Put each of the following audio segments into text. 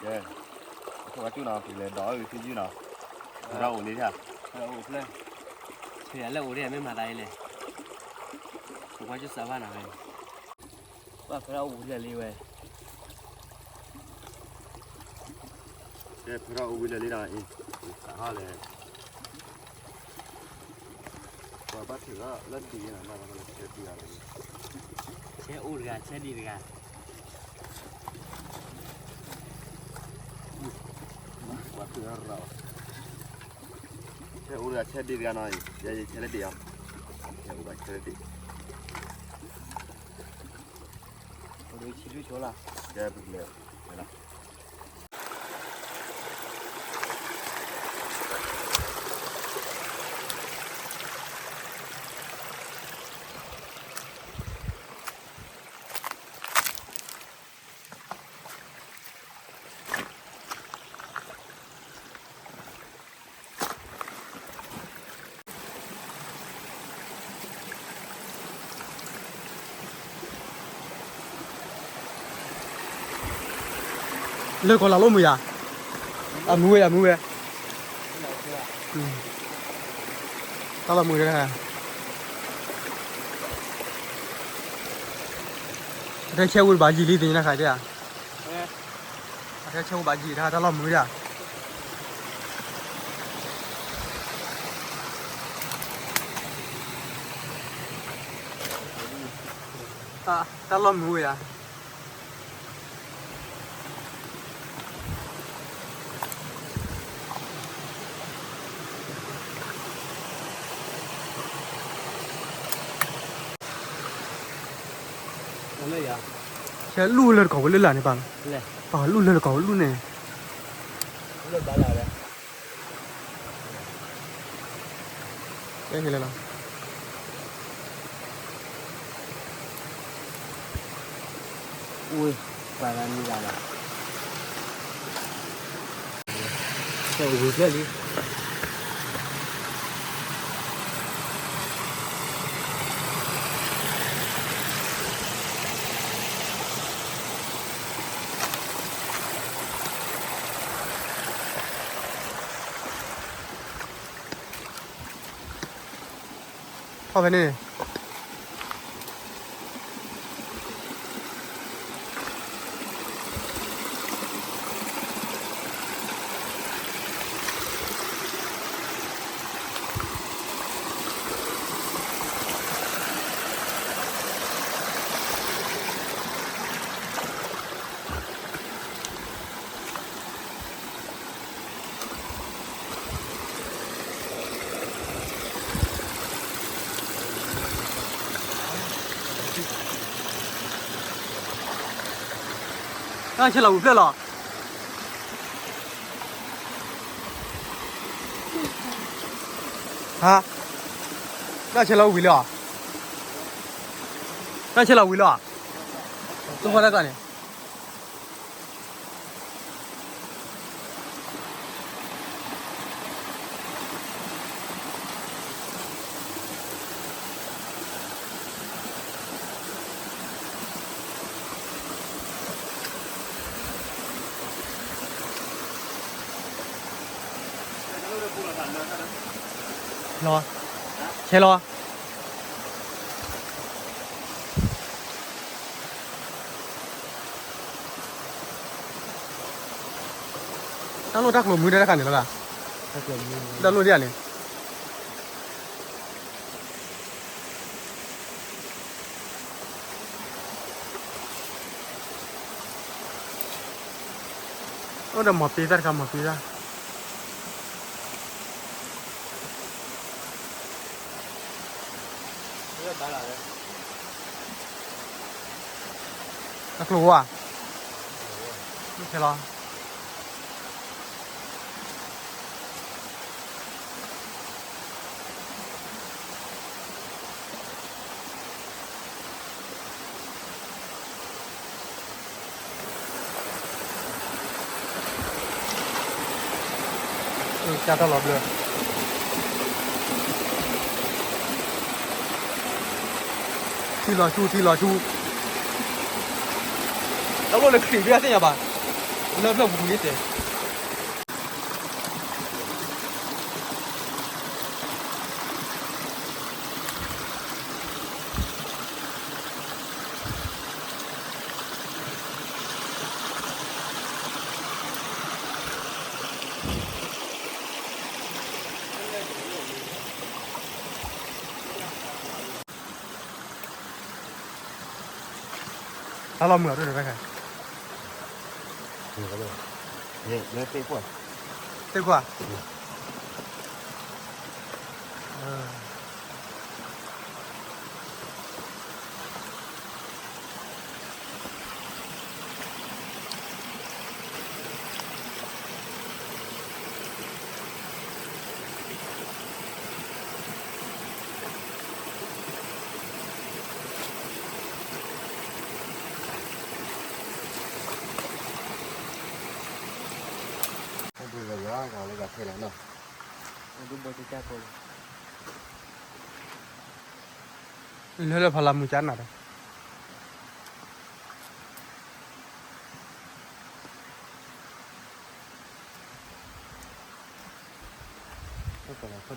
ကဲ, အခိၣ်ကၠူၣ်နီၤ ပလဲၤဒီးအီၣ်ဂ့ၤထံယုၢ်နီၤ, ဖဲထီၣ်အိၣ်လံဧါ, ဖဲထီၣ်အိၣ်ဖျၢၣ်, ဖဲယၤလၢအိၣ်ဒ်မ့ၢ်မၤသးအံၤလဲၣ်, ပကွၢ်ကၠူၣ်စးဘၣ်နီၤ, ဘၣ်ဖဲထီၣ်အိၣ်ဖျၢၣ်လံဝဲ, ကဲ ဖဲထီၣ်အိၣ်ဝံၤလၢာ်လံနီၤအံၤ, စးထီၣ်လဲၣ် ပှၤဘၣ်ထုးလၢဒံးနီၤ, ဘၣ်လၢဆဲဒံးဂၤလီၤ, ဆဲအိၣ်တဂၤ ဆဲဒံးတဂၤ, ပှၤထုးလၢရၤ, ဆဲအိၣ်တဂၤ ဆဲဒံးတဂၤနီၤအံၤ, ယဲယဆဲလၢဒံးအီၤ, ဆဲအိၣ်တဂၤ ဆဲလၢဒံး, အိၣ်ဒီးဆံလွံၢ်ဆိလီၤ, ကဲပကလဲၤ, လၢကီးလၢ်လိၣ်မုာ်ယၤ, အမုာ်ဝဲ အမုာ်ဝဲ, တၢ်လီၢ်မုာ်တခါ, အထဲဆဲဝံၤတဘၣ်ယံာ်လံသ့ၣ်ညါတခါတဲဧါ, အထဲဆဲဝံၤဘၣ်ယံာ်တခါ တၢ်လီၢ်မုာ်ဒၣ်, တၢ်လီၢ်မုာ်ဝဲယၤ ဆဲလူၢ်လၢတကိးဝဲလၢလာ်န့ၣ်ပၢ်, ပၢ်လူၢ်လၢတကိးဝဲလၢလာ်န့ၣ်, ကဲလီၤ, ဝ့ၢ်, ပၢ်လၢမံၤဂၤလီၤ, ဝ့ၢ်ဖျၢၣ်လံ. ထီၣ်ဖဲန့ၣ်န့ၣ်, တၢ်ဆဲးလီၤဝံၤဖျၢၣ်လီၤ. ဟါ, တၢ်ဆဲးလီၤဝံၤလံဧါ, တၢ်ဆဲးလီၤဝံၤလံဧါ, သူၣ်ဖီတၢ်ကျါန့ၣ် လီၤ, ဆဲးလီၤ. တၢ်လိၣ်တၢ်ကျိၤမုၢ်ဒဲတခါန့ၣ်လီၤ, တၢ်လိၣ်ဒ်န့ၣ် အိၣ်ဒီးမီၤပ့ၤတၢ်တခါ မီၤပ့ၤတၢ်, တၢ်ကျိၤဝါ, ဆဲးလီၤ. ကၢ်တၢ်လီၤဘျၢ, ထံလီၤဆူ ထံလီၤဆူ, တၢ်လိၣ်လၢခရံာ်ဒ်အသ့ၣ်ညါဘၣ်, လၢဖျၢၣ်ပူၤန့ၣ်တဲ တၢ်လီၢ်မုာ်အီၤဒ်န့ၣ်ဘၣ်ခါ, သ့ၣ်ကွၢ်, လၢလၢဖးလၢ်မုာ် ကနၣ်ဒီး ကီၢ်လီၤဖ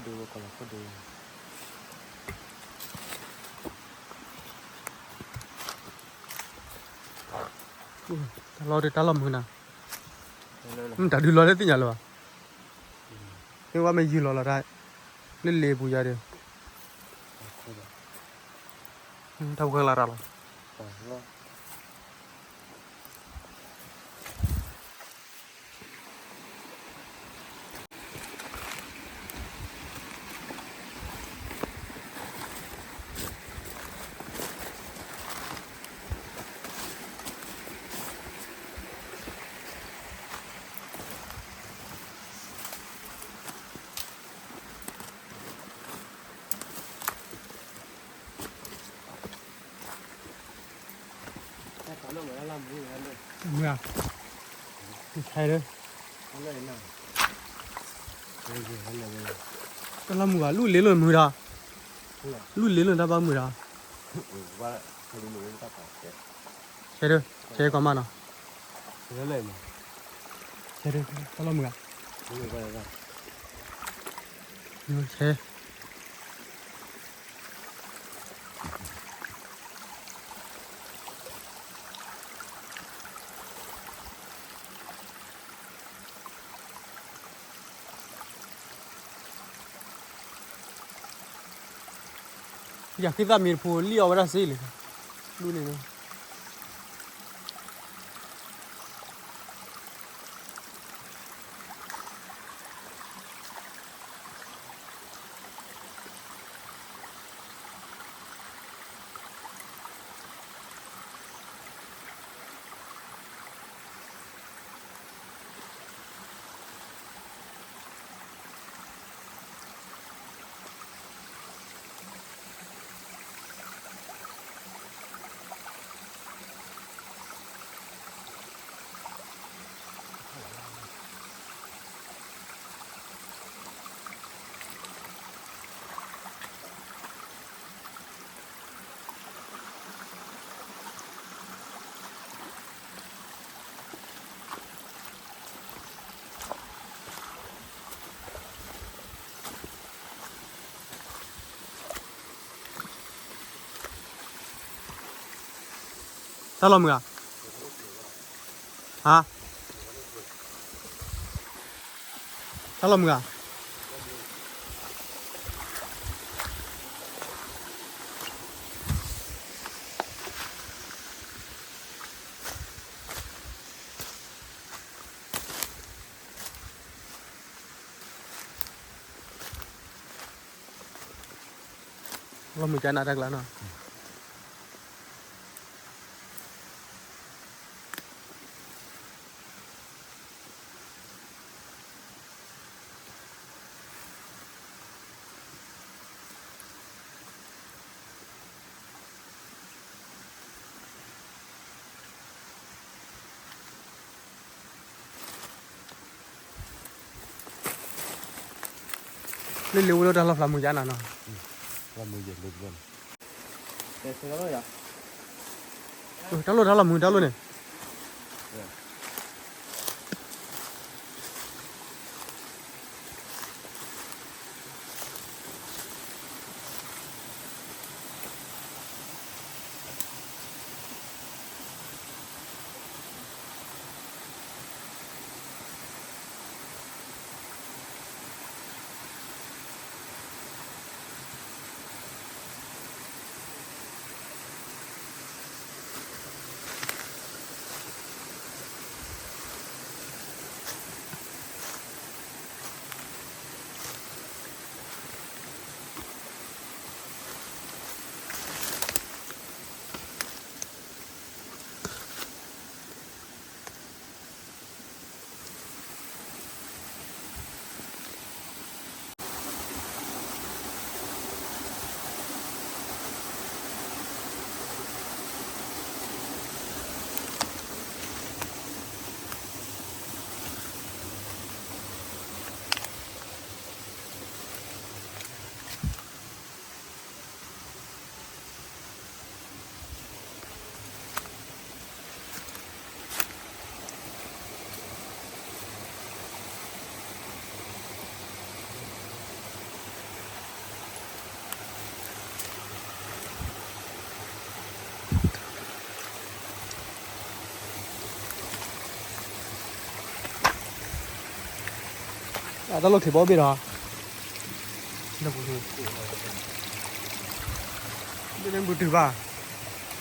ီဒိၣ် ကီၢ်လီၤဖီဒိၣ်, တၢ်လီၢ်ဒ်တၢ်လီၢ်မုာ်နၤ, မ့ၢ်တၢ်ဒုးလီၤလၢသ့ၣ်ညါလၢၤဘၣ်, မ့ၢ်ဝဲမ့ၢ်ယုၢ်လီၤလီၤတၢ်, လၢလ့ပူၤယၤဒီး, တၢ်ပှဲၤလၢတၢ်လီၤ. မုာ်ဧါ, ဆဲးဒၢ, တၢ်လီၢ်မုာ်ဘၣ် လူၢ်လ့လိာ်မုာ်ဒီး, လူၢ်လ့လိာ်တၢ်ဘၣ်မုာ်ဒီး, ဆဲးဒၢ, ဆဲးကီမးနီၤ, ဆဲးဒၢ, တၢ်လီၢ်မုာ်ဧါ, ဆဲး ယၤဃံသၣ်မံၤတဖိလံၣ်အီၣ်ဝဲဒၣ်စ့လံ, လူန့ၣ်, တၢ်လီၢ်မုာ်ဧါ, ဟါ, တၢ်လီၢ်မုာ်ဧါ. လီၢ်မုာ်ကနၣ်တၢ်ကျါနီၤ. လၢလၢဝဲလၢတၢ်လီၢ်ဖျါမုာ်ယါနၤနီၤ. တၢ်လီၢ်တၢ်လီၢ်မုာ်တၢ်လီၢ်န့ၣ်. တၢ်လီၢ်ချံးဘီဘ့ၣ်ဒီး, ဘ့ၣ်လၢဘူးတုၤဘၣ်. တၢ်လီၢ်မု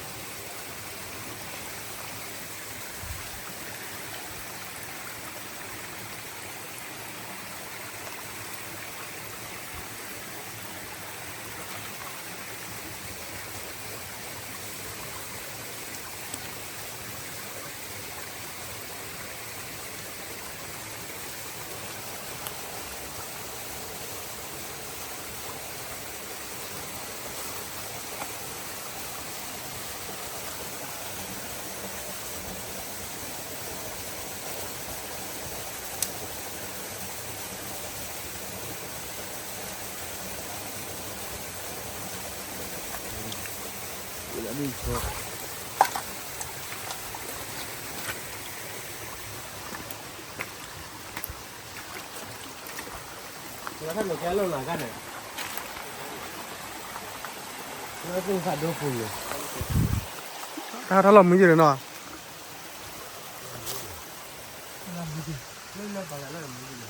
ာ်ယဲၢ်ဒီးနီၤ,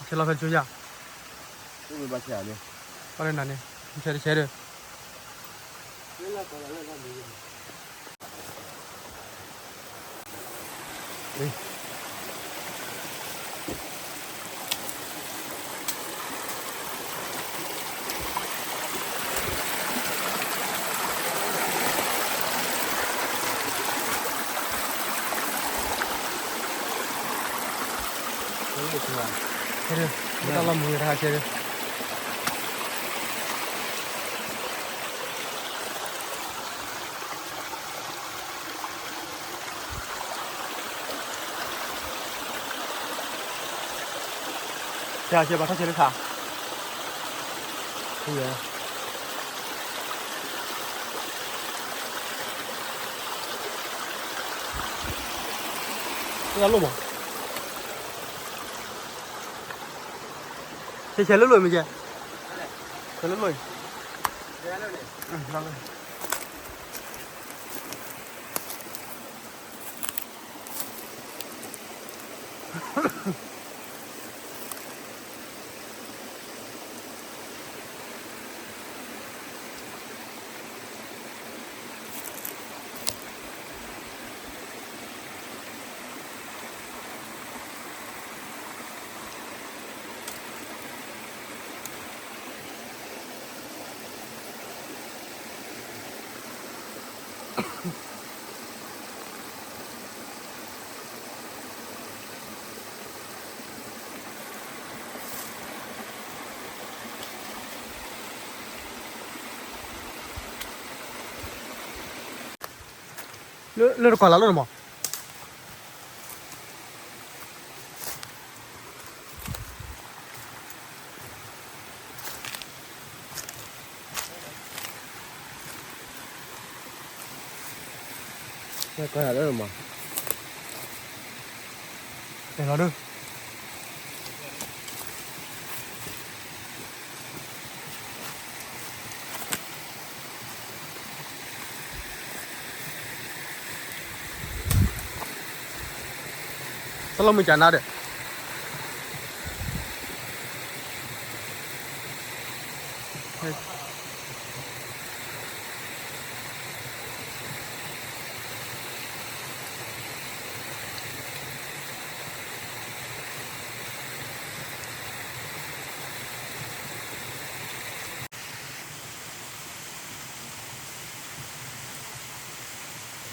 ဆဲးလီၤဖဲတကၠိယၤ, ဘၣ်လၢနၤန့ၣ်, ဆဲးတဆဲးဒီး ဆဲးဒီး, တၢ်လီၢ်မုာ်တခါဆဲးဒီး ဆဲးဆဲးဘၣ်ထီၣ်ဆဲးလၢခါ, တၢ်လီၢ်မး, ဆဲးဆဲးလၢလိၢ်မ့ၢ်ကဲ, ဆဲးလၢလိၢ်အံၤ လၢတကီၢ်လၢ်လၢမး, လၢတကီၢ်လၢ်လၢမး, တဲလီၤဒုး တၢ်လီၢ်မုာ်ကနါဒီး,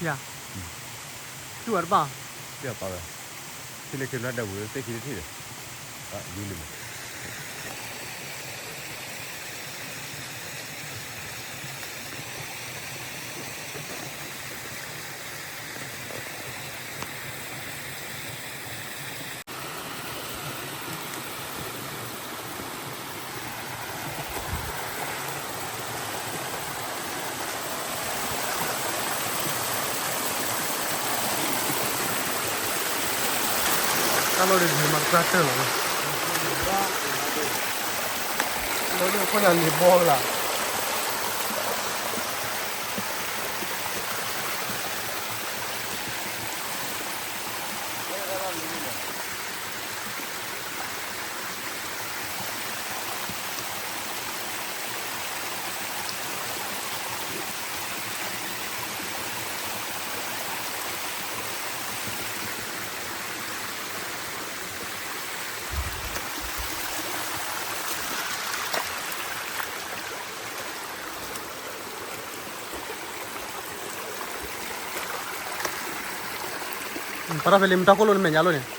ယၤ, ထံၣ်ဝဲတဘၣ်, ထံၣ်လၢခံဘျီဒၣ်ဝဲသ့ၣ်ခံတထံၣ်ဒီး, ယူလံမး တၢ်လီၢ်ဒ်န့ၣ်မၤတကြၢးတၢၢ်လီၤ, လၢဒ်ခိၣ်ညါန့ၣ်ဘီလၢ်, ပှၤတၢ်ဖဲလံမတၢ်ခိၣ်လိၣ်နမဲာ်ညါလိၣ်န့ၣ်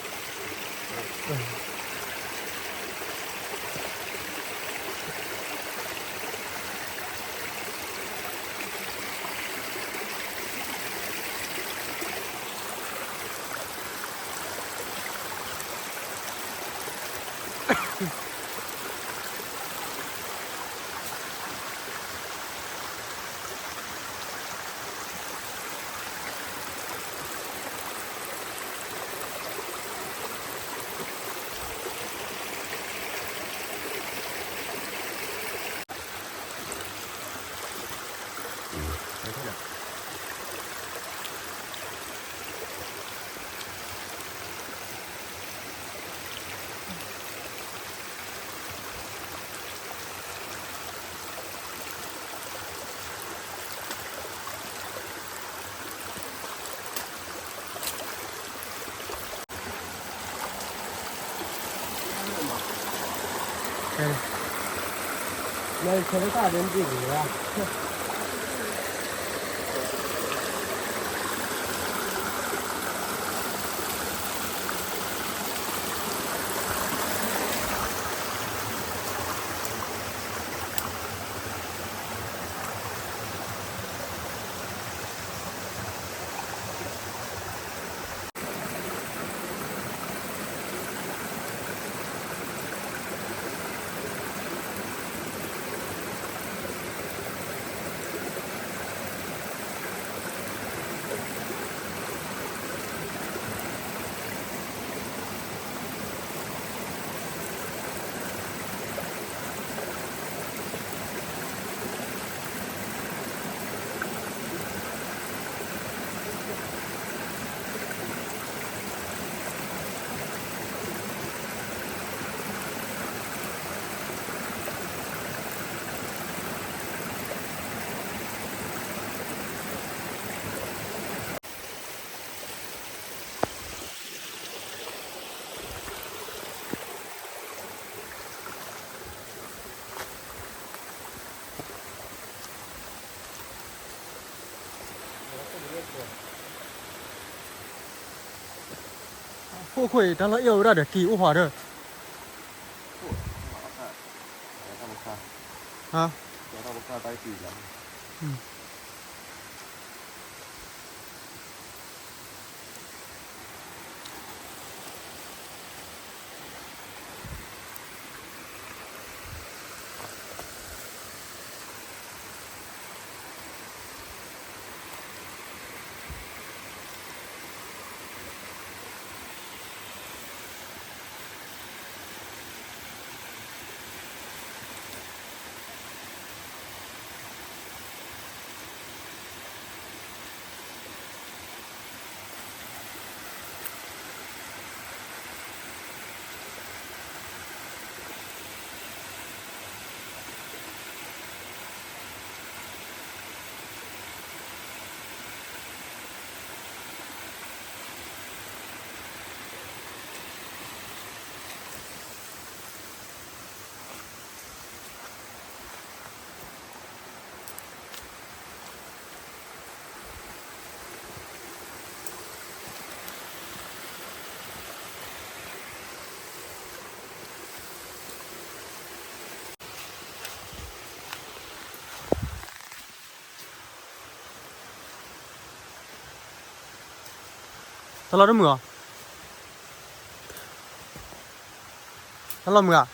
ဖိၣ်ဃိ တၢ်လီၢ်အ့ၣ်အီၤဝဲဒၣ်ဒီးက့ၤအိၣ်ဖးဒီး ဟါ တၢ်လီၢ်တမုာ်အီၤ, တၢ်လီၢ်မုာ်ဧါ.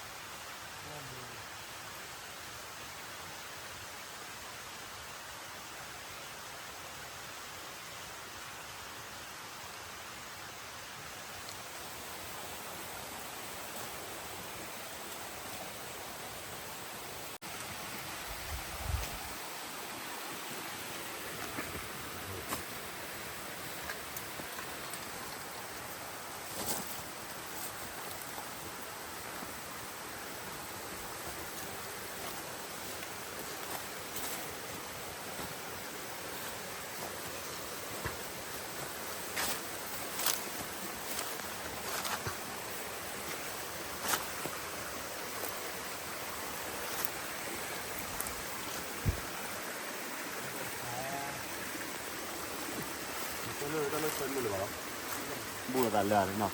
ဘိၣ်သးလၢာ်နီၤ,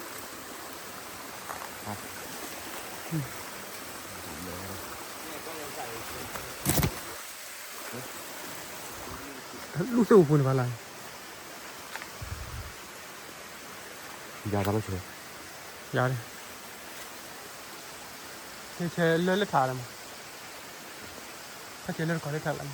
လူၢ်သ့ၣ်အိၣ်ပူၤန့ၣ်ဘၣ်လၢ်, ယၤတၢ်လီၤဆဲး, ယၤ, ဆဲးလၢလၢထးလီၤမး, ဆဲးလၢတခီလၢထးလီၤမး.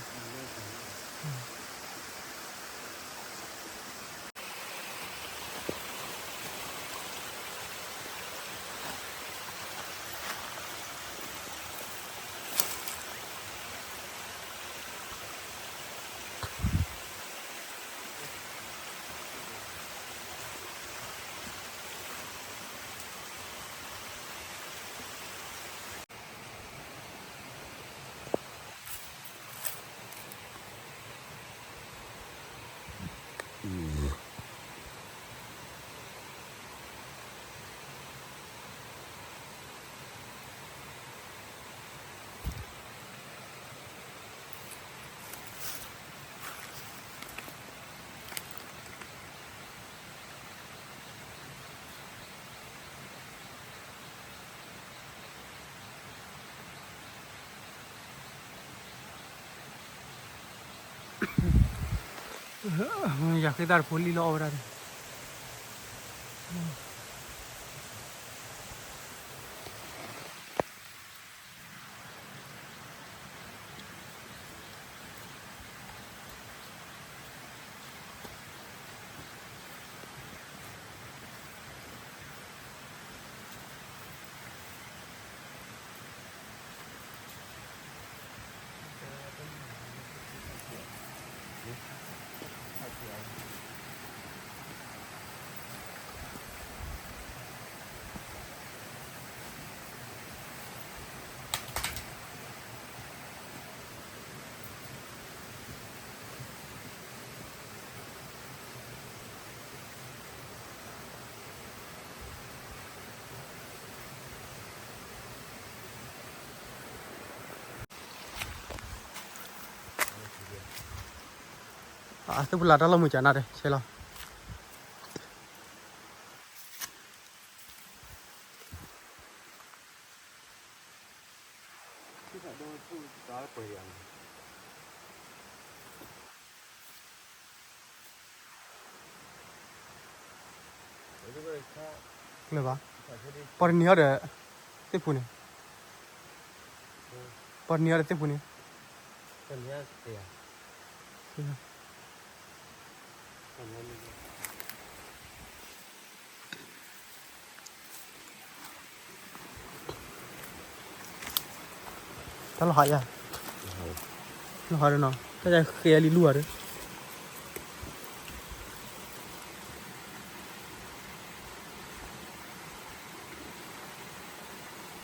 ယၤဃ့တၢ်တဖိလံလီၤအီၣ်ဝဲဒၣ်န့ၣ်. သ့ၣ်ပူၤလၢ်တၢ်လီၢ်မုၢ်ကနၣ်တဲ ဆဲးလီၤ. လၢၤဘၣ်, ပှၤတနံၤအီၤဒီး သ့ၣ်ပူၤန့ၣ်, ပှၤတနံၤအီၤဒီးသ့ၣ်ပူၤန့ၣ်, တၢ်လီၤဟးယၤ, လီၤ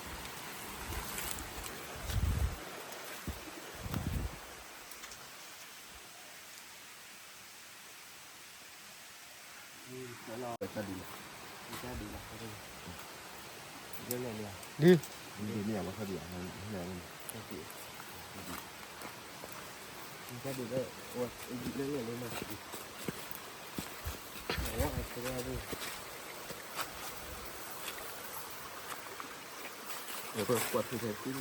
ဟးဒီးနီၤ တၢ်ယၤဃဲလံလူၢ်အီၤဒ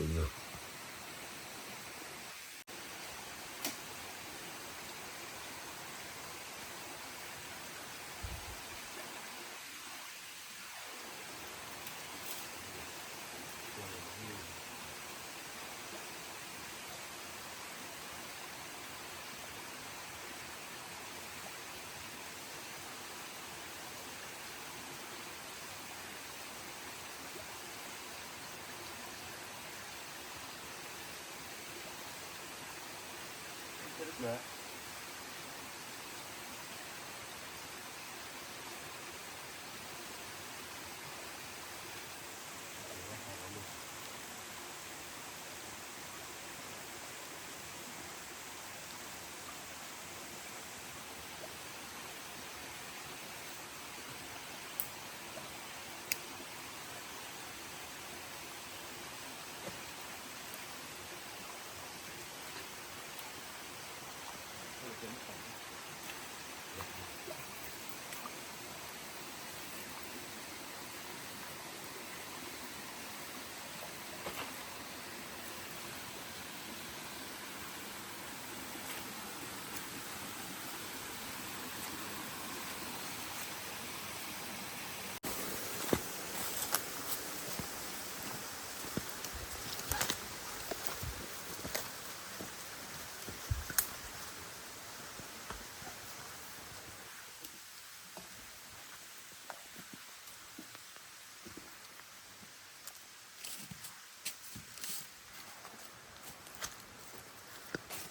ီး ဒ်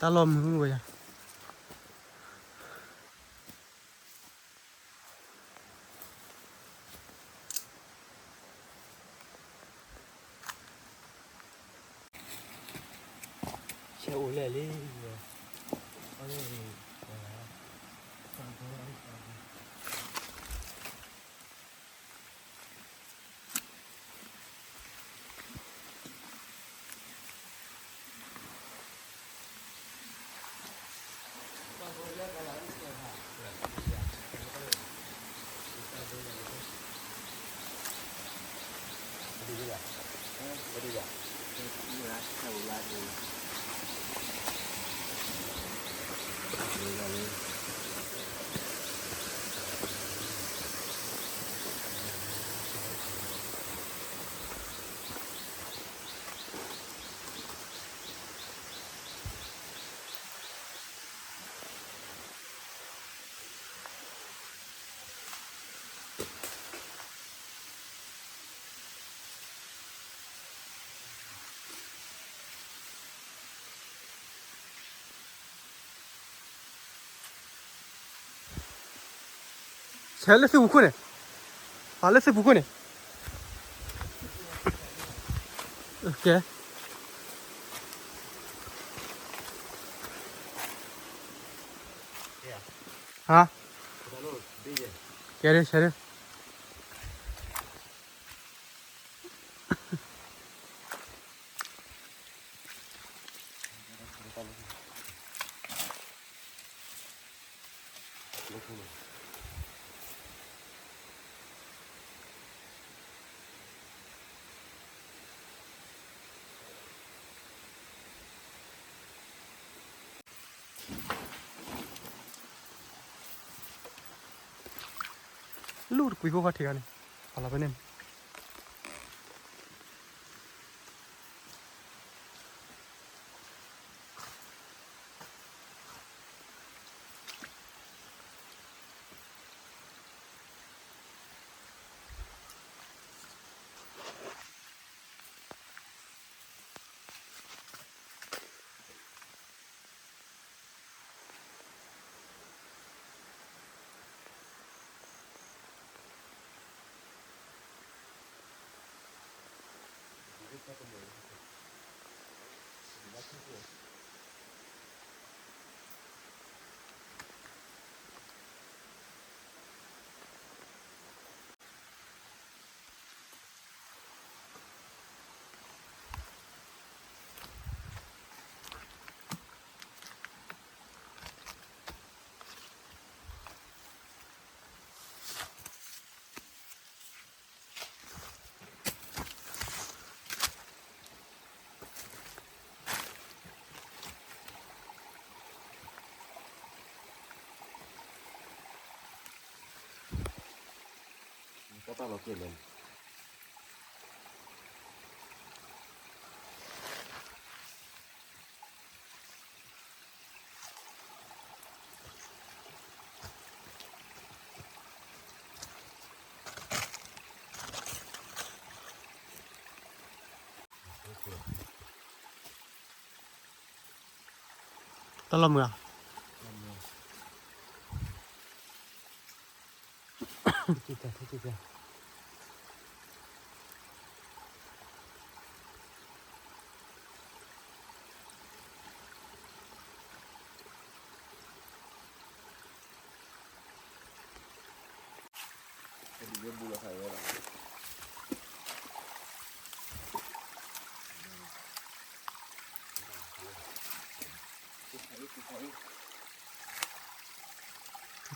တၢ်လီၢ်မုာ်ဝဲယၤ ဆဲးအိၣ်လဲၣ်လံ ဆဲးလၢသုပူၤခိၣ်န့ၣ်, ပာ်လၢသုပူၤခိၣ်န့ၣ်, ကဲ, ဟါ, ကဲဒၣ်, ဆဲးဒၣ်. လူၢ်တကွံာ်ဖိခီၣ်ထံးဂၤန့ၣ်, ဖးလီၤဖဲန့ၣ်. တၢ်လီၢ်မုာ်ဧါ.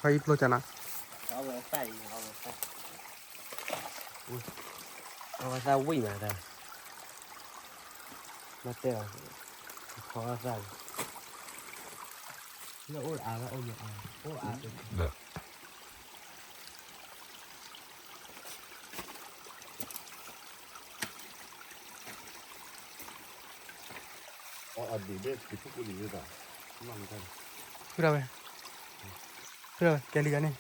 ဖဲအံၤပျိကနၤ, အဝဲသၣ်ဝံၣ်မးတၢ်, မ့ၢ်တဲအီၤ, ခီသၣ်, လၢအိၣ်အါလၢအိၣ်မ့ၢ်အါ, အိၣ်အါ ဖုဒၣ်ဝဲ, ဖုဒၣ်ဝဲ ကဲလံယၤန့ၣ်,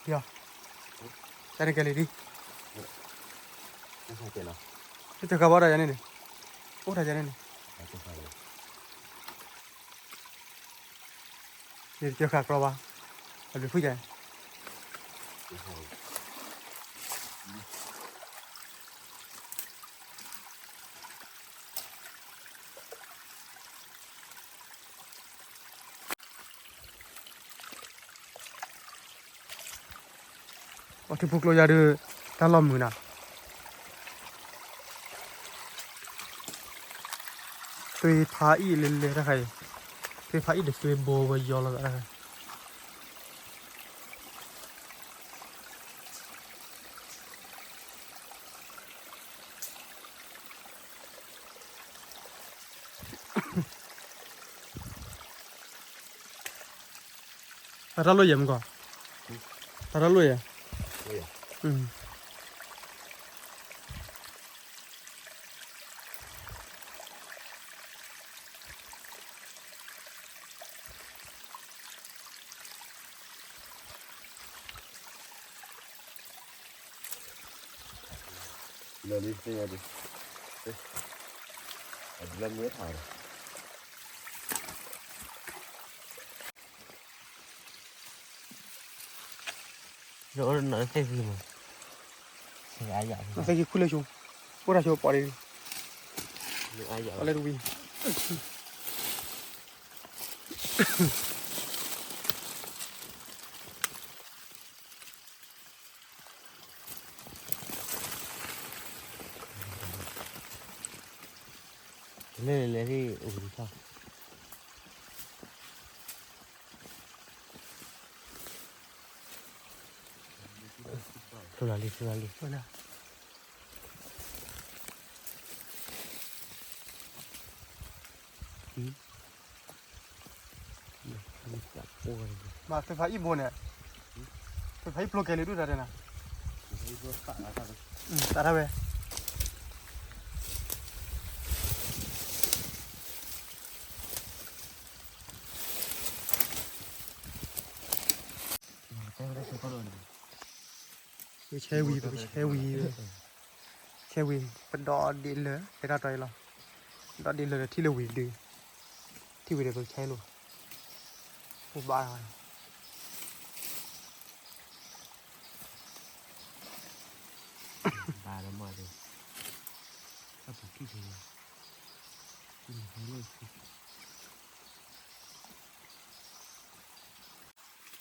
ယၤန့ၣ်ကဲလံဒ်, တကဘီဒီးယၤန့ၣ်န့ၣ်, အိၣ်တၢ်ယၤန့ၣ်န့ၣ်, ယတကၢဃာ်ကြီဘၣ်, အဘျုးဖုယၤ အီထံဖိကျိယါဒုး, တၢ်လီၢ်မုာ်နၤ, သွ့ဖးအံၣ်လဲၤလဲၤတၢ်ခါအံၤ, သွ့ဖးအံၣ်ဒီးသွ့ဘိဝဲယီၤလီၤတၢ်ခါ တၢ်တၢ်လိၣ်ယဲၢ်မုၢ်ကီၢ်, တၢ်တၢ်လိၣ်ယဲၢ်, လၢလံသ့ၣ်ညါဒံး, အဒုးလၢမ့ၢ်ထီၣ်ဒီး လၢအိၣ်နီၢ်သ့ၣ်ဂံၢ်မး, သ့ၣ်ဂံၢ်ခွံလၢဆိ, အိၣ်တၢ်ဆိပီၣ်ဒံး, အလၢတဝံၤ လဲၤလဲၤလဲၤ ဖျိလီၤလံ ဖျိလီၤလံ ဖျိလီၤ. မ့ၢ်သ့ၣ်ဖးအံၣ်ဘိန့ၣ်, သ့ၣ်ဖးအံၣ်ဖျိကဲလံဒုၣ်တၢ်တဲနၤ, သးထီၣ်ဝဲ ပကဆဲဝံၤ ပကဆဲဝံၤ, ဆဲဝံၤ ပဒီဒ့လၢာ် ဟဲထီၣ်တီအံၤလီၤ, ဒီဒ့လၢာ်ဒီးထံၣ်လၢဝံၤဒုး, ထံၣ်ဝံၤဒီးပကဆဲလိာ်, အိၣ်ဘၣ် ဘၣ်ဒီးမ့ၢ်ဒီး အပူၤထံၣ်က့ၤ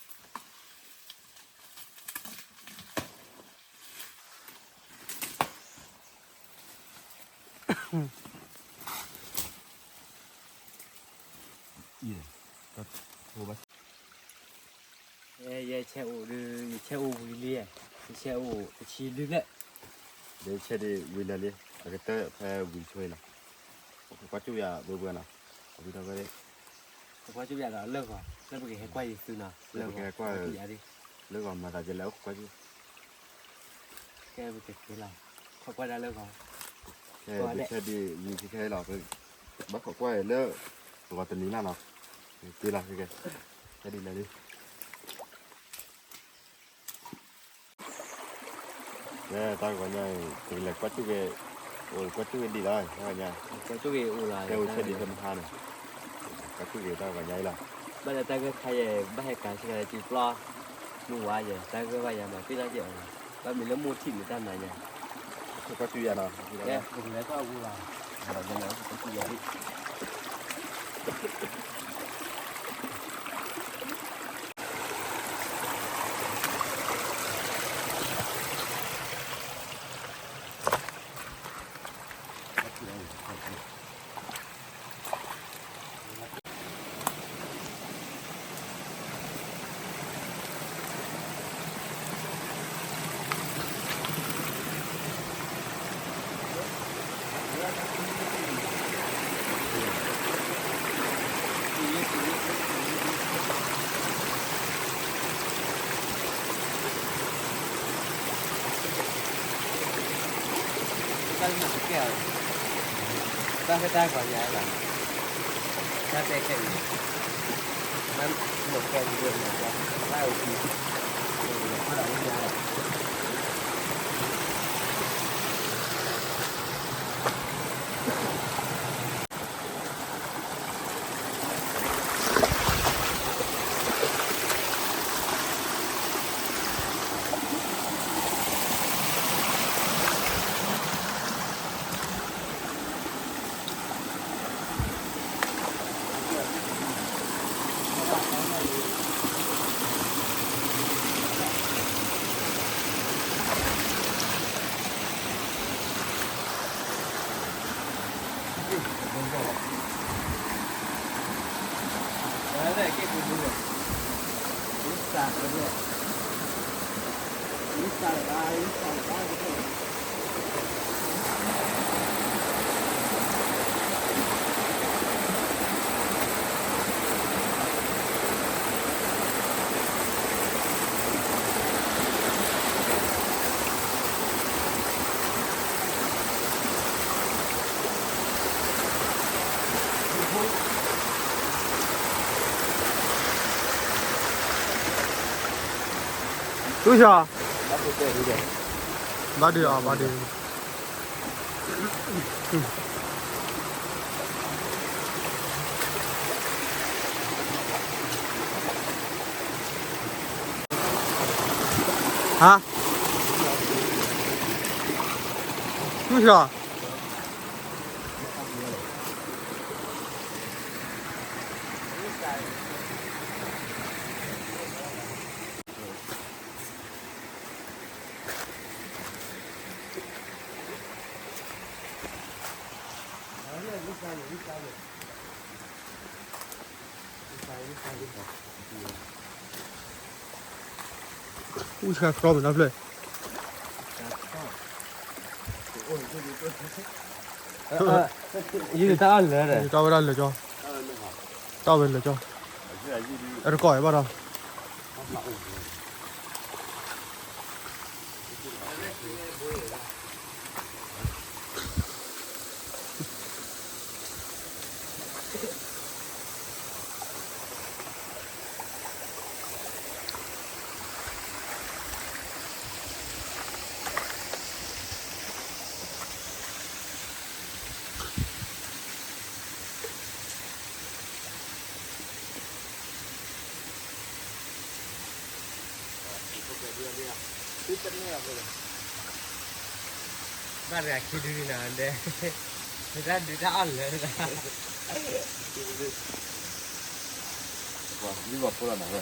ယဲဆဲအိၣ်ဒုး ယဆဲအိၣ်ဝံၤလံ, ယဆဲအိၣ်တဆံလွံၢ်ဖျၢၣ်, ဒီးယဆဲဒံးဝံၤလၢာ်လံ, အကတၢၢ်ဖဲဝံၤဆိအံၤလီၤ, ကွၢ်ကၠူၣ်ယၤဘှဲဘှဲနီၤ, ဝံၤဒီးဝဲ ကွၢ်ကၠူၣ်ယၤဒီးလၢဂီၤ လၢပကဟဲကွၢ်ယသုနီၤ, လၢပကဟဲကွၢ် လၢဂီၤမၤသးယဲလၢကွၢ်ကၠူၣ် ကဲပကက့ၤလီၤ, ခိးကွၢ်ဒၣ်လၢဂီၤ, ကဲပဆဲဒံးဝံၤခဲခဲလီၤ, ဘၣ်ခိးကွၢ်လၢ ဂီၤတနံၤလၢ်နီၤ, က့ၤလီၤခဲခဲ, ဆဲဒံးလၢာ်လံ. တၢ်ဂီၤညါအံၤ ပကလဲၤကွၢ်ကၠူၣ်က့ၤ, အိၣ်ကွၢ်ကၠူၣ်က့ၤဒံးလီၤ တၢ်ဂီၤညါ, ကွၢ်ကၠူၣ်က့ၤအိၣ်လီၤ ဟဲအိၣ်ဆဲဒံးဖဲမဟါန့ၣ်, ကွၢ်ကၠူၣ်က့ၤတၢ်ဂီၤညါအံၤလီၤ, ဘၣ်လၢတၢ်ဂၢၢ်ခါယဲၢ် ဘၣ်ဟဲကၤဆံကၤလၢစုပျီ, ဘၣ် မုၢ်ဝါယဲ တၢ်ဂ့ၢ်ဘၣ်ယၤမၤပ့ၢ်တၢ်ကဲအီၤ, ဘၣ်မ့ၢ်လၢမိၢ်ထံၣ်မ့ၢ်တၢ်နၤယဲ, ကီၢ်တူၢ်ယၤနီၤ, ကလဲၤကီၢ်အူလီၤ, ကီၢ်တူၢ်ယၤလံ. တၢ်လၢမၤကဲအီၤ, တၢ်ကတၢၢ်ကီးယၤလီၤ, တၢ်တဲခဲအံၤ, တၢ်မၤကဲအံၤ, တၢ်အိၣ်ခံ, တၢ်အိၣ်ခံ, တၢ်အိၣ်ခံ. တူၢ်ဆၢ, ဘၣ်ဒုးအီၤ ဘၣ်ဒုး. ဟါ, တူၢ်ဆၢ. အူဆှါတြီမ့ၢ်နီဖျၢၣ်, ယတၢ်အီၣ်လၢာ်ဒီး ယတၢ်ဝဲဒၣ်လၢာ်ကၠီ, တၢ်ဝဲလၢာ်ကၠီ, အတကီၢ်အံၤဘၣ်ဒီး ဘၣ်တဂၤခံဒုန့ၣ်ဒီး တၢ်ဒုးတၢ်အီၣ်လၢာ်လၢာ်, ယဘၣ်ဖိလီၤနၤဝဲ.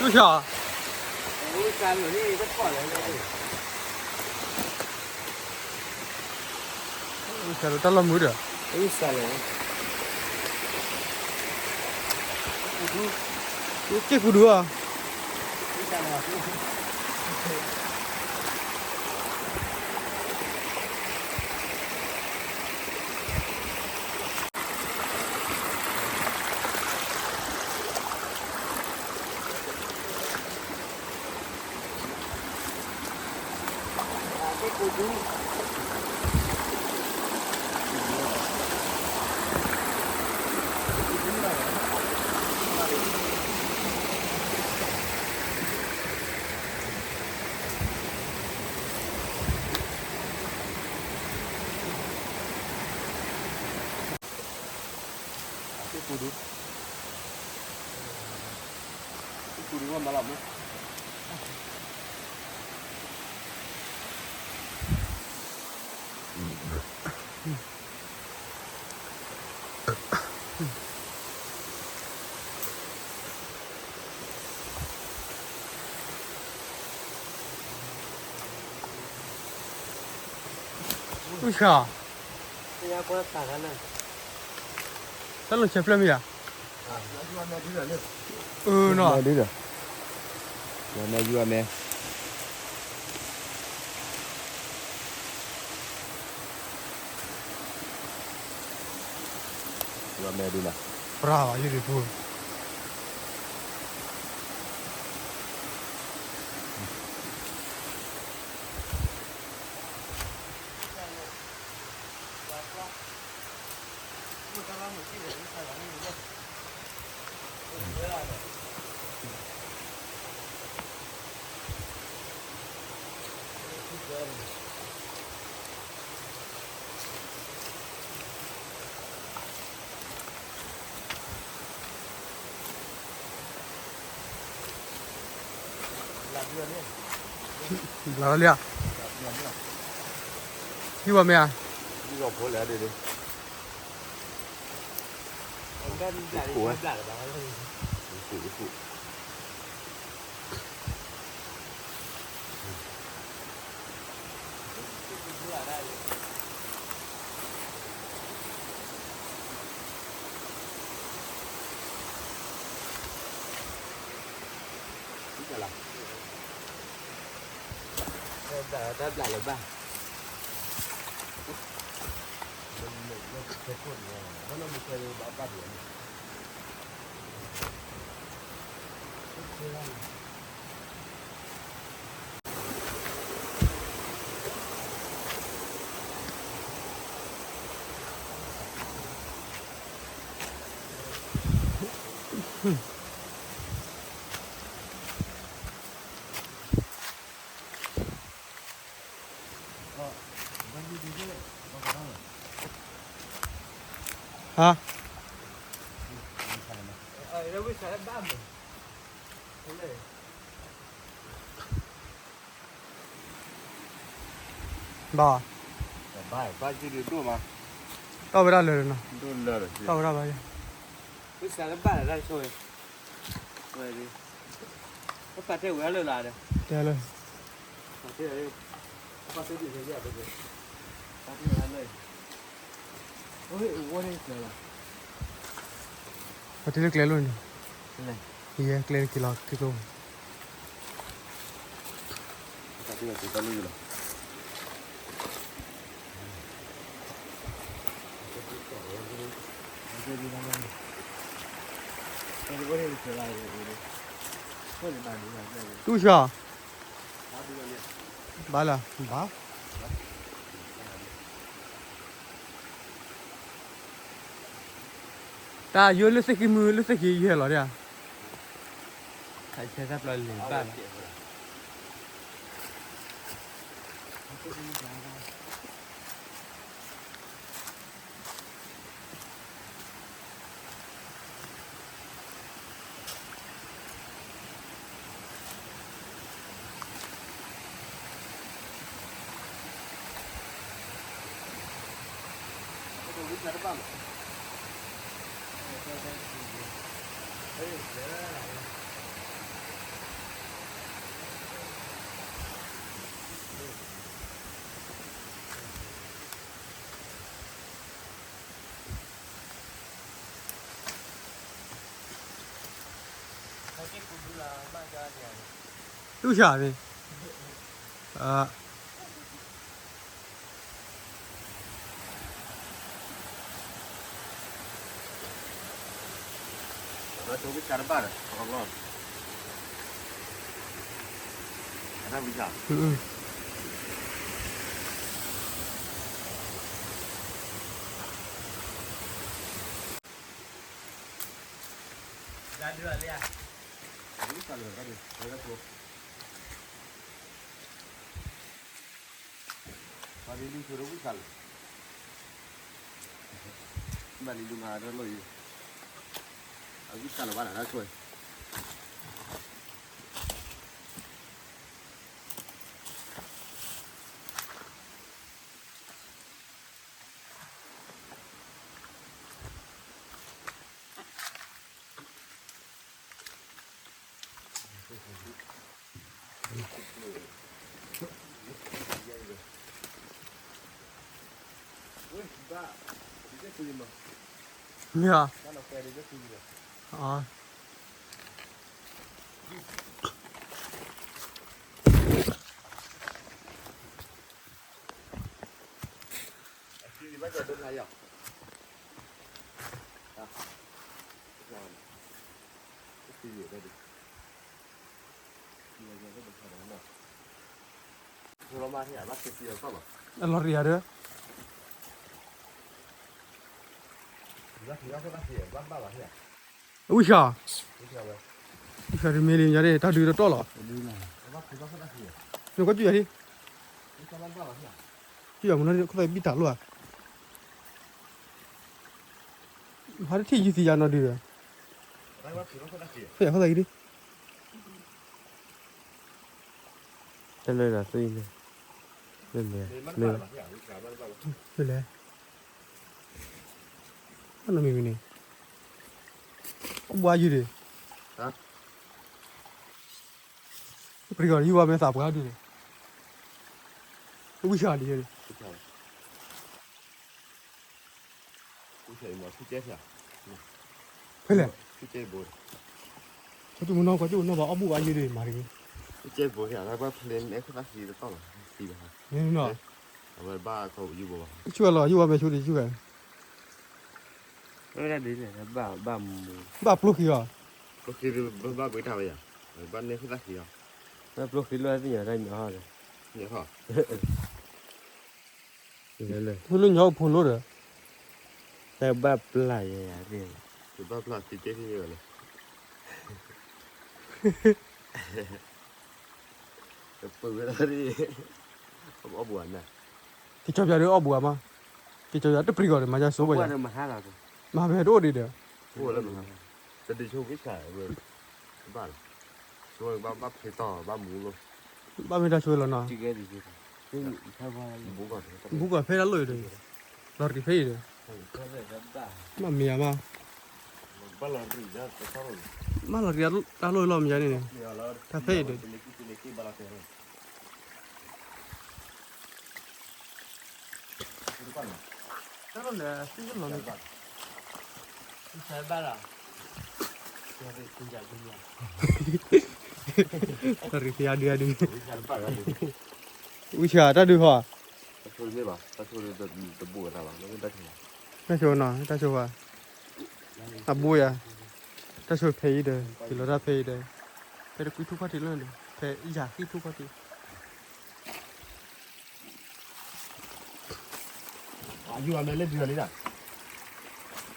လူၢ်ဆၢ, လူၢ်ဆၢတၢ်လီၢ်မုာ်ဒီး, စ့ၢ်ကူဒူဧါ. လူၢ်ဆၢ, တၢ်လီၢ်ဆဲးဖျၢၣ်မ့ၢ်ဧါ. အၢနီၤ, ယွၤမဲ ယွၤမဲ ယွၤမဲဒုးနၤ, ပြၢ်ဘၣ်ယုၢ်ဒံးပူၤ. ဘျးလီၤလံဧါ, ဟံၣ်ဝဲမ့ၢ်ဧါ, ဟံၣ်ဝဲဖိလဲၣ်ဒ်, တၢ်ဘျးလၢၤဘၣ်. ဟါ, ဘၣ်, ဘၣ်, ဘၣ်က့ၤဒိၣ်မး, တီၢ်ဝဲဒၣ်လၢာ်နီၤ, ဒိၣ်လၢာ်ဒီး တီၢ်ဝဲဒၣ်ဘၣ်, ဝဲစးလၢဘၣ်လၢတၢ်ဆိဝဲ, ဝဲဒၣ်, ပပာ်တဲဝဲဒၣ်လၢာ်လၢာ်ဒီး, တဲလၢာ်, ပာ်တဲဝဲဒၣ်, ပာ်တဲဝဲဒၣ်လၢာ်, ပာ်တဲဝဲဒၣ်လၢာ်, အဝဲန့ၣ်ကျဲလီၤ, ပာ်တဲလၢကျဲလိၤန့ၣ်, လဲၣ် ယဲကျဲတက့ၤလီၤက့ၤကျိ တူၢ်ဆၢ, ဘၣ်လၢ, ဘၣ်, တၢ်ယိလၢသ့ၣ်ခံမုၢ်လၢသ့ၣ်ခံယဲၢ်လီၤဒၣ်, ခးဆၢတၢ်ပျီလံဘၣ်လီၤ. တူၢ်ဆၢန့ၣ်, မ့ၢ်ဧါ, အလီၤရံၤဧါဒီး, အဝံၣ်ဆၣ်, ဝံၣ်ဆၣ်တမ့ၢ်လံ မ့ၢ်ညါဒ် တၢ်ဒုးတတီၢ်လီၤ, နကွၢ်ကၠူၣ်ယၤဒ်, ကၠူၣ်ယၤမ့ၢ်နီၤ ခိၣ်သးဘံၣ်တၢ်လိၣ်ဧါ, ဟးတထံၣ်ယုၢ်သံယၤနီၤဒုးဒီး, ဖဲယၤခိၣ်သးဂ့ၤဒ် တလၢာ်ဒီးသ့ၣ်န့ၣ်, မ့ၢ်လဲၣ်, မ့ၢ်လဲၣ်, အနီၢ်မ့ၢ်ဝံၤန့ၣ်, အီၣ်ဘှါယုၢ်ဒံး, ပျံၤအီၤယုၢ်ဝဲမ့ၢ်သးပှၢ်ဒံးန့ၣ်, ဝံၣ်ဆၣ်ဒံးယဲန့ၣ် ဖဲလဲၣ်, ကွၢ်ကၠူၣ်မနီၤ ကွၢ်ကၠူၣ်မနီၤဘၣ် အီၣ်ဘှါယုၢ်ဒံးမၤတဂ့ၤ, မ့ၢ်နီၤ, ဆူၣ်လီၤ ယုၢ်ဝဲမ့ၢ်ဆူၣ်ဒံးဆူၣ်ဝဲ, ဘၣ်ပျိၢ်ခံအီၤ, ဘၣ်ပျိၢ်ခံလၢသ့ၣ်ညါတၢ်ညီဟီဒီး, လၢညါအိၣ်ဖိလိဒီး, တၢ်ဘၣ်ပျၢ်ယၤယၤသ့ၣ်, ဘၣ်ပျၢ်သံတဲထံၣ်န့ၣ်လီၤ, တပၢၢ်ဝဲဒၣ်, အီၣ်ဘှါနၤ, က့ၤကၠီပၠးဒီးအီၣ်ဘှါမး, က့ၤကၠီပၠးတပျံၤအီၤဒီး မၤယါစိဘၣ်ယၤ, မၤဖဲတအိၣ်ဒံးဒီး, အိၣ်လၢမၤ, တဒုးဆိဝံၣ်ဆၣ်ဝဲ, ဘၣ်လီၤ, ဆိဘၣ်ဖျ့တီၢ်ဘၣ်မူလီၤ, ဘၣ်မ့ၢ်တၢ်ဆိလီၤနီၤ, ဘူးကီၢ်ဖဲတၢ်လိၣ်အံၤဒီး, လီၤတံၢ်ဖဲအံၤဒီး, ဘၣ်မ့ၢ်ဧါမး, ဘၣ်လီၤတံၢ်တၢ်လိၣ်လီၤမ့ၢ်ယါန့ၣ်န့ၣ်, တၢ်ဖဲအံၤဒီး တၢ်လီၢ်န့ၣ် သ့ၣ်လီၤန့ၣ်, ဘၣ်လီၤ, တၢ်ရ့သ့အဒုအဒု, ဝံၢ်ဆှၢတၢ်ဒုးဟီ, တၢ်ဆိနီၤ တၢ်ဆိဝဲ, အဘိယၤ, တၢ်ဆိဖဲအံၤဒီး ဟ့ၣ်လီၤတၢ်ဖဲအံၤဒီး, ဖဲတကွံထူၣ်ခီၣ်ထံးလၢန့ၣ် ဖဲယၤဃံထူၣ်ခီၣ်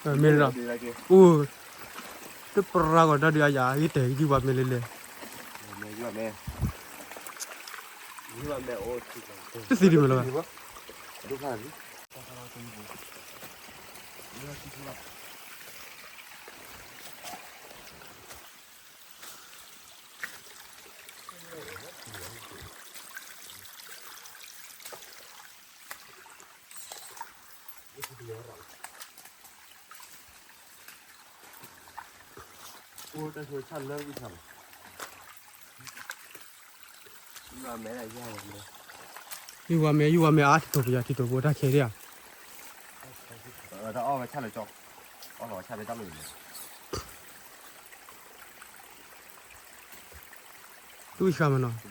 ထံး မ့ၢ်လီၤ, အိၣ်, တပရၢကီးတၢ်ဒုးအယၤ ယတဲကယုၢ်ဘၣ်မ့ၢ်လဲၣ်လဲၣ်, တသံဒံးမ့ၢ်လီၤ, အိၣ်တၢ်ဆိဆၣ်လၢဝံၣ်ဆၣ်လီၤ, ယုၢ်ဝါမဲ ယုၢ်ဝါမဲအါထံတိာ်ပယီၤထံတိာ်ဘိတၢ်ခဲဒၣ်ဧါ, တၢ်အီၣ်ဝဲဆၣ်လၢကၠီ, အီၣ်လီၤဝဲဆၣ်ဖဲတၢ်လီၢ်န့ၣ်, ဝံၣ်ဆှၢမနီၤ,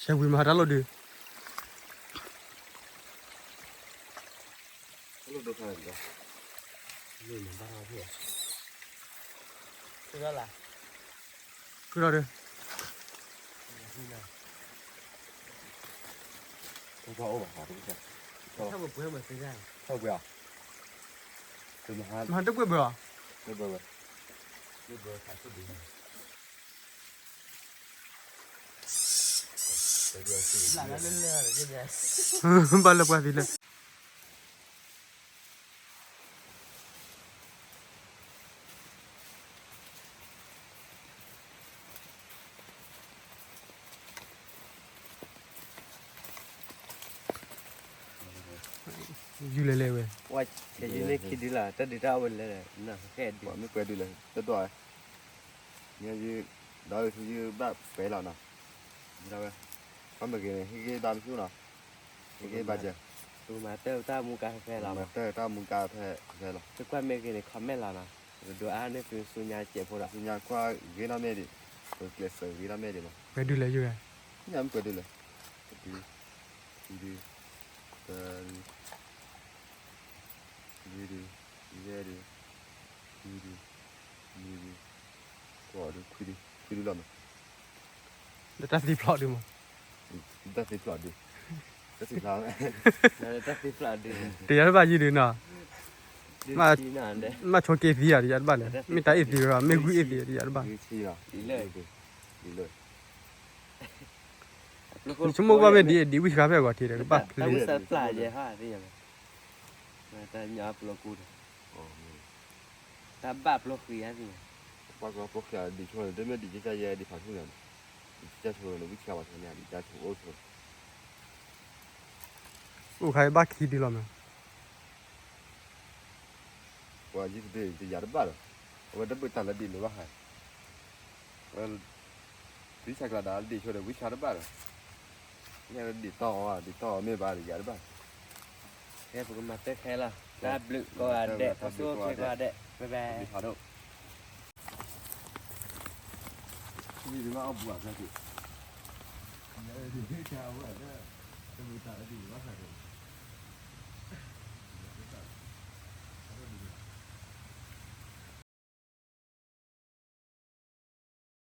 ဆဲးဝံၤမၤတၢ်လီၢ်ဒုး လၢဒိၣ်ခါလၢ လၢနဘၣ်ထီၣ်ဖျိလၢ ခုလီၤဒုး တဘၣ်အိၣ်ဘၣ် ထီၣ်ပှဲၤမၤသ့ဒၣ် ထီၣ်ပှဲၤအီၤ မဟါတပှဲၤဘၢအီၤ တပှဲၤဘၢ တပှဲၤခါဆူဒုး ဘၣ်လၢပှၤသံလၢ ယူၤလဲၤလဲၤဝဲ ဝဲဆဲးယူၤန့ၢ်ခံဒုလီၤ တၢ်ဒုးတၢ်အီၣ်ဝဲလဲၤ နၢ်ဟဲဒုး မ့ၢ်ပှဲၤဒုးလဲၤ တဒွးဝဲ မ့ၢ်ယုၤ ဒီးယုၤဘၣ်ပှဲၤလီၤနီၤ ဒၣ်ဝဲ ပှၤမ့ၢ်ဂ့ၤန့ၣ် ဟ့ၣ်ဂ့ၤဘါမ့ၢ်ဆူၣ်နီၤ ဟ့ၣ်ဂ့ၤဘါစၢၤ ပကမၤတၢ်တၢ်မူကါဖဲဖဲလီၤ မၤတၢ်တၢ်မူကါဖဲဖဲလီၤ သုကွၢ်မ့ၢ်ဂ့ၤန့ၣ် comment လီၤနီၤ ပကဒိးအါန့ၢ်သုဆူညါစဲးဖိဒီး ဆူညါကွၢ်ဂ့ၤနီၢ်မ့ၢ်ဒံး ပကကျဲးစၢးဂ့ၤနီၢ်မ့ၢ်ဒံးလီၤ ပှဲၤဒုးလဲၤယုၤဂၤ ညါမ့ၢ်ပှဲၤဒုးလဲၤ တဒု ခံဒု သၢဒု လွံၢ်ဒု ယဲၢ်ဒု ယုၢ်ဒု နွံဒု ဃိးဒု ခွံဒု ခွံဒုလီၤမး လၢတၢ်သံဖျိးဒုမး တၢ်သံဖျိးဒု တၢ်သံဖျိး တယၤတဘၣ်ယုၢ်ဒုနီၤ မ့ၢ်ဆိက့သံယၤတယၤတဘၣ်လဲၣ် မ့ၢ်တၢ်အ့ၣ်သံဒီး မ့ၢ်ဂုၢ်အ့ၣ်သံတယၤတဘၣ် ယဆိကမိၣ်ဘၣ်မ့ၢ်ဒ်အံၤ ဒ်ဝံၣ်စှါဖဲအဂီၤထံးဒီး ကဘၣ်ဖျ့ တၢ်ဘၣ်ပျိဃံၤဧါသ့ၣ်ညါ တၢ်ဘၣ်ပျိဃံၤဧါသ့ၣ်ညါ ပှၤကပျိဃံၤဧါ ဒ်ဆိန့ၣ် တမ့ၢ်ဒ်ကစၢ်ယဲ ဒ်ဖးဆူၣ်ညါန့ၣ် ဒ်ကစၢ်ဆိန့ၣ် ဝံၣ်ဆှါဘၣ်ဆိန့ၣ် ဒ်ကစၢ်ဆိအိၣ်ဆိ အိၣ်ခါအံၤဘၣ်ခံဒုလီၤမး ပှၤယုၢ်တဒုတယၤတဘၣ်ဒီး အဝဲတဘၣ်တၢ်လၢဒ်န့ၣ်ဘၣ်ဟါ ဝဲ သုဆးကျးဒီးဒ်ဆိဒီးဝံၣ်ဆှါတဘၣ်ဒီး ညါဒ်တီၢ်အီၤ ဒ်တီၢ်အီၤမ့ၢ်ဘၣ်ဒီးယၤတဘၣ် ခဲပကမၤတၢ်ခဲလီၤ တၢ်ဘျုးကိးဂၤဒဲး ပှၤဆိၣ်ဂ့ၤကိးဂၤဒဲး ဘဲဘဲ ယဘၣ်အီၣ်ဘူးအသးက့ၤ ယဲဒ်န့ၣ် တၢ်ဝဲဒၣ် တမ့ၢ်တၢ်လၢဒ်န့ၣ်ဘၣ်